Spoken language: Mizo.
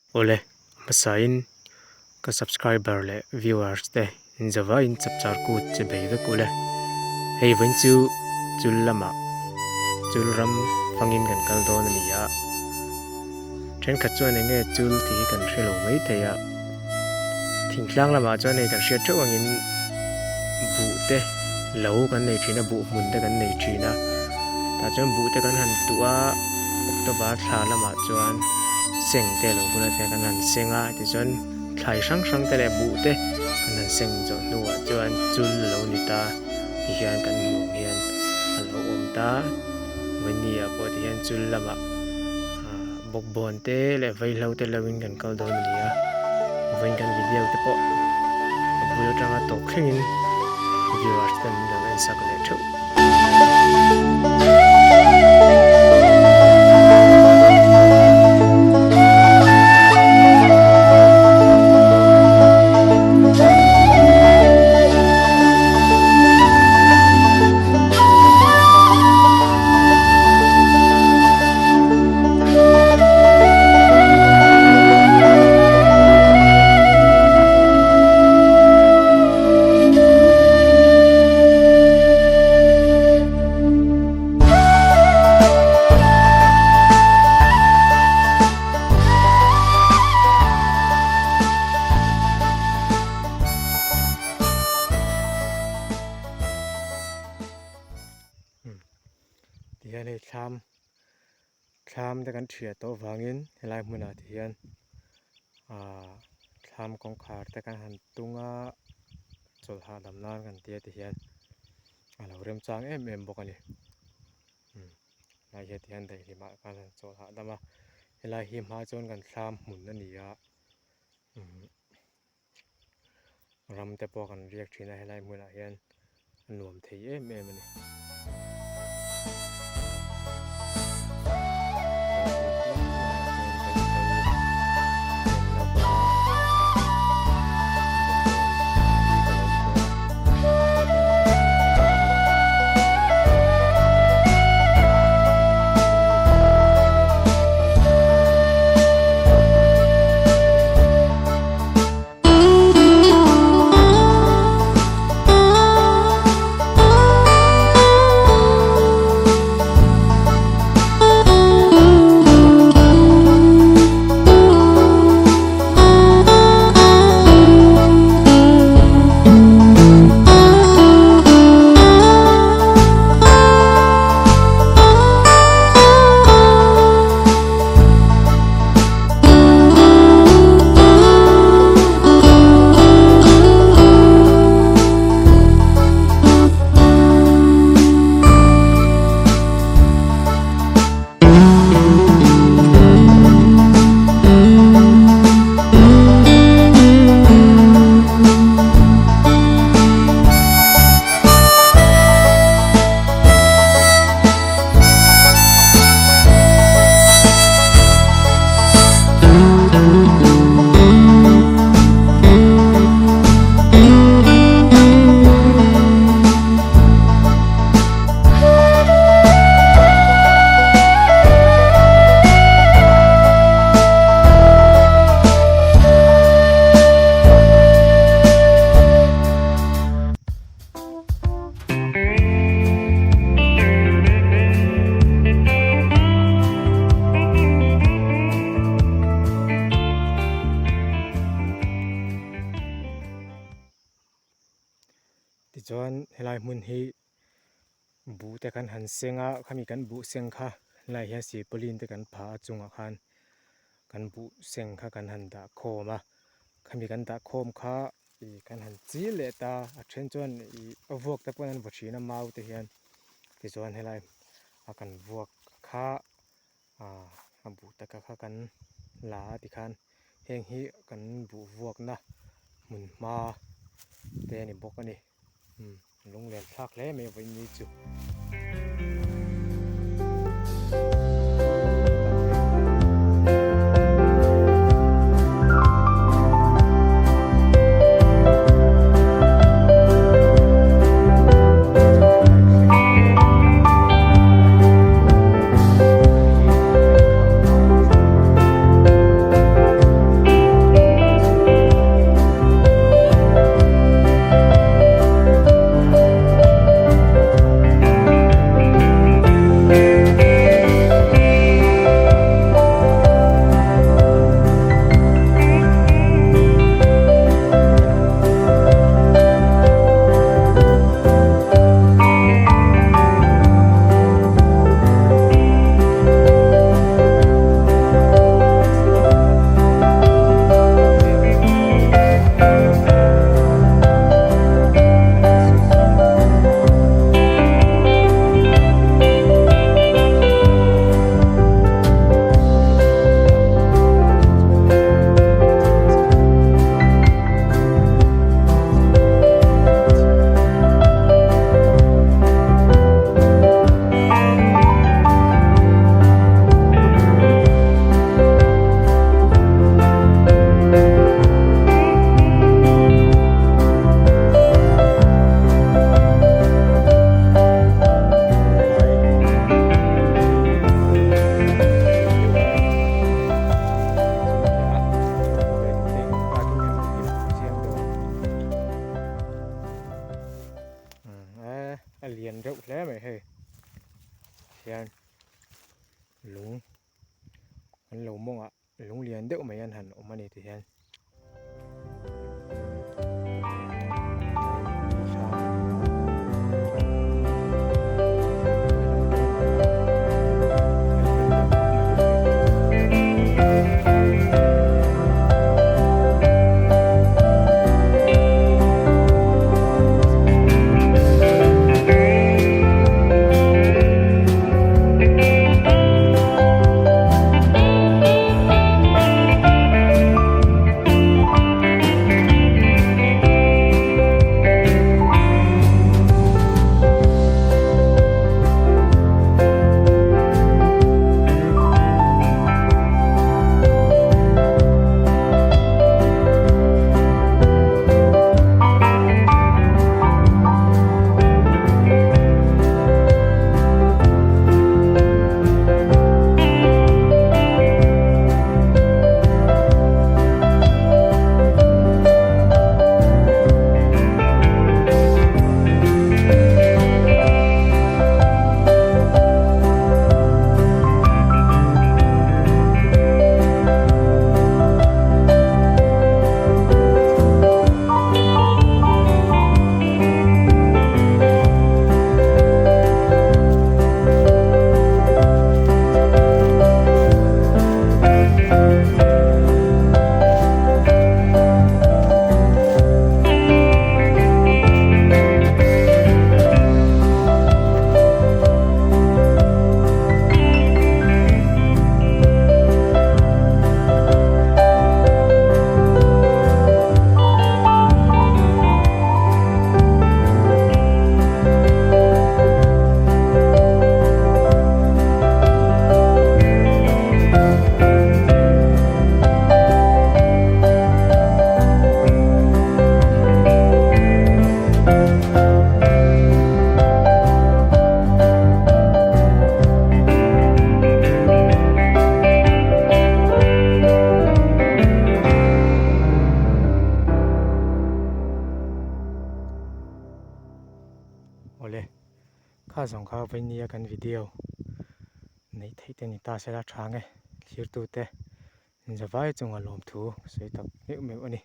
Awle, hmasain ka subscriber leh viewers te inzavaiin chapchar kut che bei vek ule. Hei vawiin chu chul lamah chul ram fangin kan kal dawn a ni a, thenkhat chuan eng nge chul tih hi kan hre lo maithei a, thingtlang lamah chuan hei kan hriat theuh angin buh te lo kan nei thin a, buh hmun te kan nei thin a, tah chuan buh te kan han tuh a, October thla lamah chuan seng te a lo bul a kan han seng a tichuan thlai hrang hrang te leh buh te kan han seng zawh hnuah chuan chul a lo ni ta tihian kan hmuh ang hian a lo awm ta vawiin ah pawh tihian chul lamah ah bawkbawn te leh vaihlo te lo in kan kal dawn a ni a vawiin kan video te pawh a bul atanga tawp thlengin viewers ten min lo en sak leh theuh. Tihian hei thlam thlam te kan thiah tawh vangin helai hmunah te hian ahh thlam kawngkhar te kan han tung a chawlh hahdam nan kan tia ti hian a lo remchang em em bawk a ni helai hian ti hian daihlim ah khan an chawlh hahdam a helai hi hma chuan kan thlam hmun a ni a ram te pawh kan riak thin a helai hmunah hian a nuam thei em em a ni. Tichuan helai hmun hi buh te kan han seng a khami kan buh seng kha helai hian silpaulin te kan phah a chungah khan kan buh seng kha kan han dah khawm a khami kan dah khawm kha ih kan han chil leh ta a then chuan ih a vuak te pawh an vaw thin a mau te hian tichuan helai a kan vuak kha ah a buh taka kha kan la a tikhan heng hi kan buh vuakna hmun hma te a ni bawk a ni umm lunglen thlak hle mai vawiin ni chu. mawngah lung lian deuh mai an han awm a ni ti hian. Awle, kha zawng kha vainia kan video neih theih te ni ta sela tha nge thlirtute zavai chunga lawmthu sawi tak meuh meuh a ni.